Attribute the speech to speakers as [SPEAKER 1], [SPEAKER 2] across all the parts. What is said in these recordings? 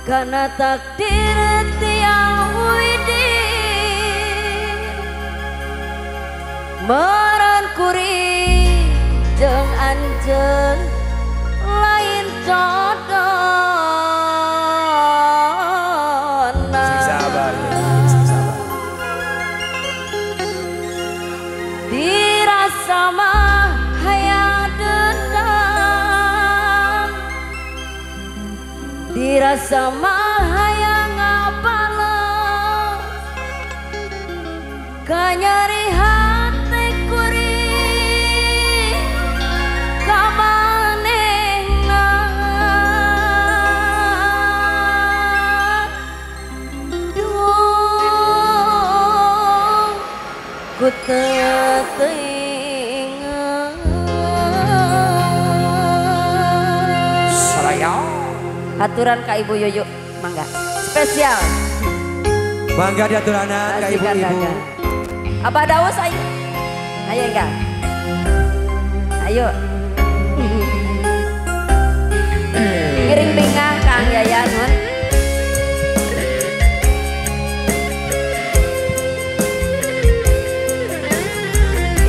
[SPEAKER 1] Karena takdir tiang widi meren kuring jeung anjeun lain jodona.
[SPEAKER 2] Sing sabar, sing sabar.
[SPEAKER 1] Dirasa mah hayang dendam, dirasa mah hayang ngabales, kanyari hati kuring ka manehna. Duh, ku teu teuingeun. Aturan ka Ibu Yoyo, mangga. Spesial.
[SPEAKER 2] Mangga diaturanan ka ibu-ibu.
[SPEAKER 1] Abah Daus ayo. Ayo enggak? Ayo. Ngiring bingah Kang Yayan mun.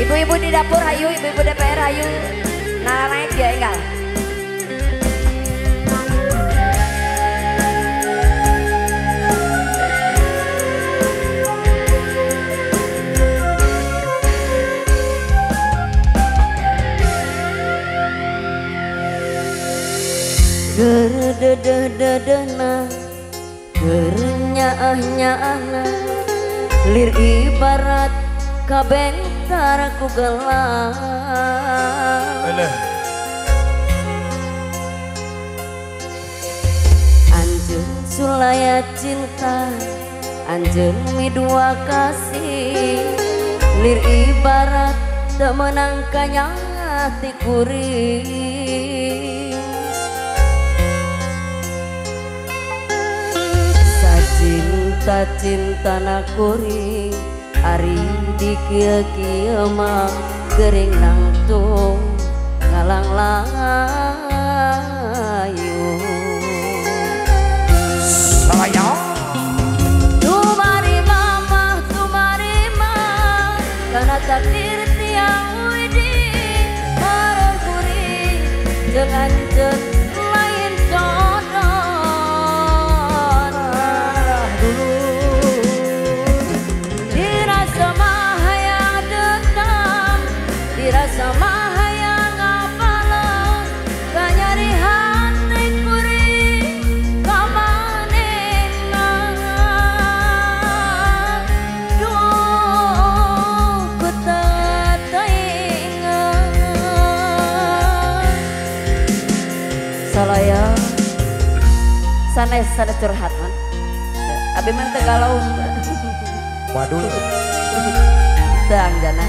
[SPEAKER 1] Ibu-ibu di dapur ayo, ibu-ibu DPR ayo. Nah, naik ya enggak? Gerdedeh-dedehna, gernyaah-nyaahna, lir ibarat kabentar ku gelang. Anjeun sulaya cinta, anjeun midua kasih, lir ibarat teu meunang kanyang ti kuring. Cinta-cinta na kuring ari di kieu-kieu mah gering nangtung ngalang layu.
[SPEAKER 2] Sayang
[SPEAKER 1] tumari mama tumari mah kana takdir tiang widi meren kuring jeung anjeun lain jodoh. Dirasa mah hayang dendam, dirasa mah hayang ngabales, kanyari hati kuring ka manehna. Duh, ku teu teuingeun. Salaya sanes sanes curhat man. Abi mah teu galau.
[SPEAKER 2] Waduh.
[SPEAKER 1] Teu anjana.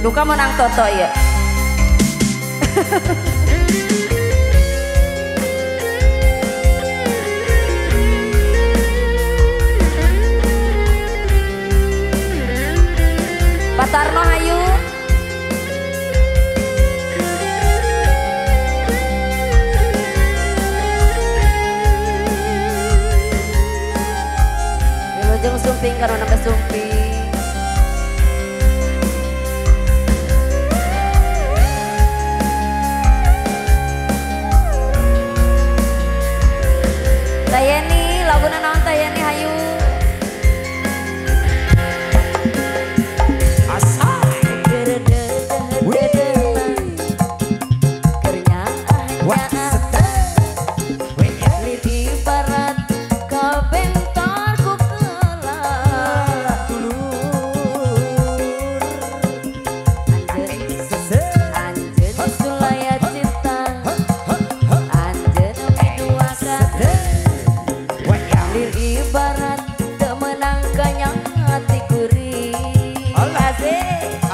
[SPEAKER 1] Duka menang toto ya. Pak Tarno hayu. Wilujeng sumping karena sampai sumping. Tayeni, laguna naon Tayeni hayu.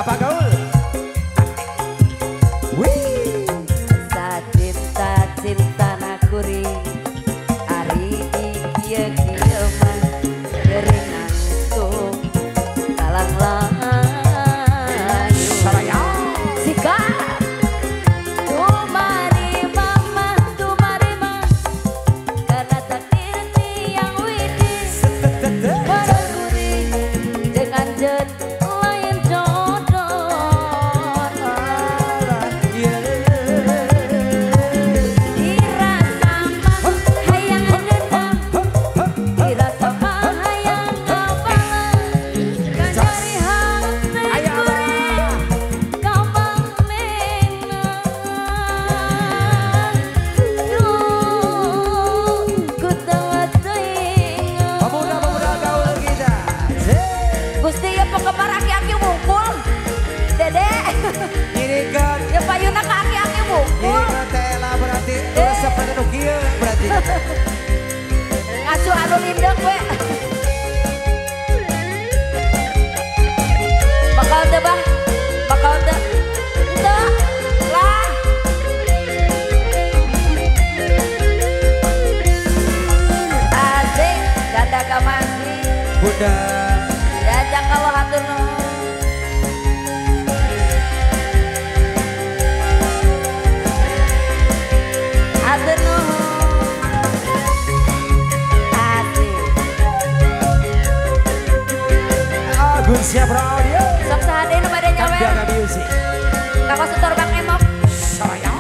[SPEAKER 1] Apa gaul? Wih. Cinta
[SPEAKER 2] Siap audio.
[SPEAKER 1] Sok sahade nu bade nyawer. Kakak setor Bang Emok.
[SPEAKER 2] Sayang.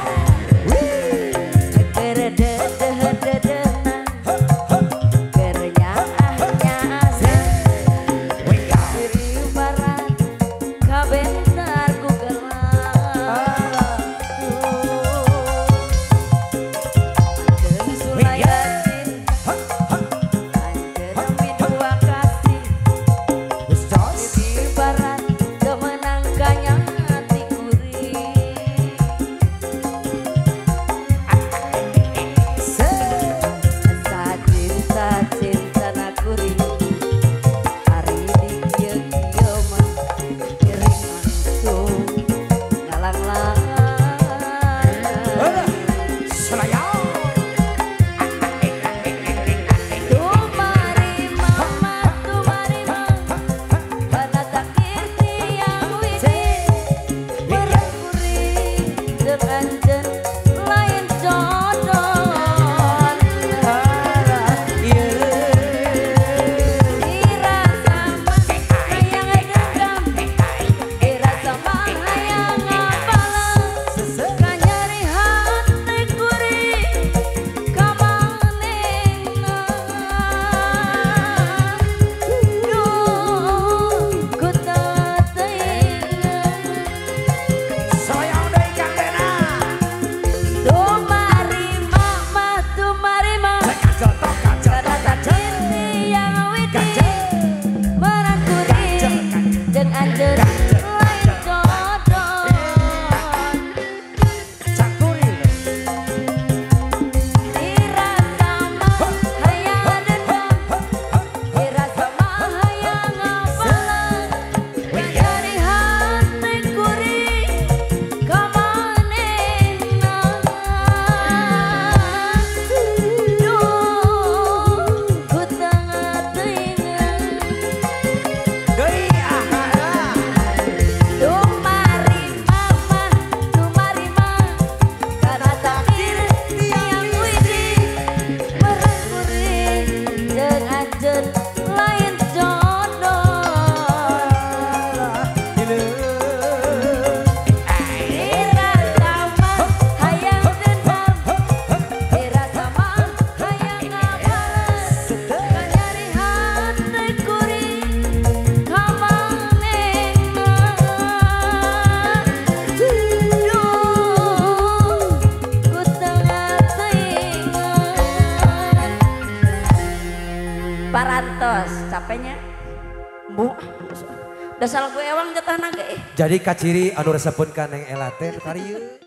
[SPEAKER 1] Parantos capeknya bu dasar gue ewang jatah naga.
[SPEAKER 2] Jadi kaciri anu resepun ka Neng Ela teh karieu.